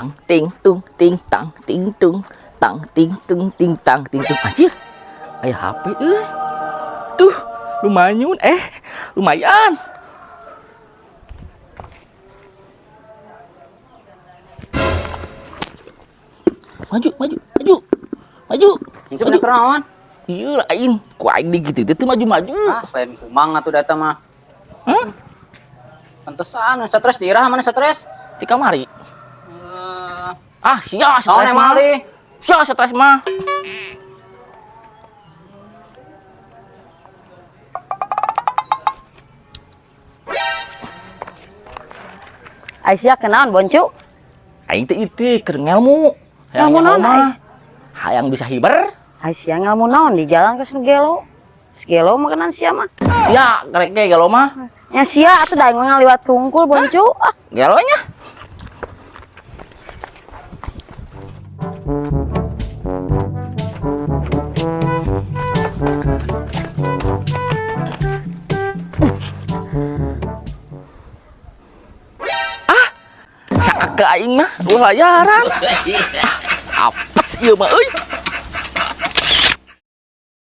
Tang ting tung ting tang ting tung tang ting tung ting tang ting tung. Anjir. Aya HP euy. Duh, lumayan lumayan. Maju, maju, maju. Maju. Itu bener naon? Iya lain, ku aing di gitu teh maju-maju. Ah, lain kumang atuh data mah. Hah? Pantesan stres di iraha mana stres? Di kamari. Eh, Ah, sia naon stres emang mah. Ali? Sia stres mah. Aisyah kenaon boncu? Aing teh itu keur ngelmu. Hayang Ngelmu nyaho naon, mah. Ais? Hayang bisa hiber. Aisyah ngelmu naon di jalan ke gelo. Gelo makanan sia mah. Sia kerek ge gelo mah. Nya sia atuh da aing ngaliwat tungkul boncu. Ah, Gelonya. Ah, saaka aing mah dua layaran. Ah, apes ieu mah euy.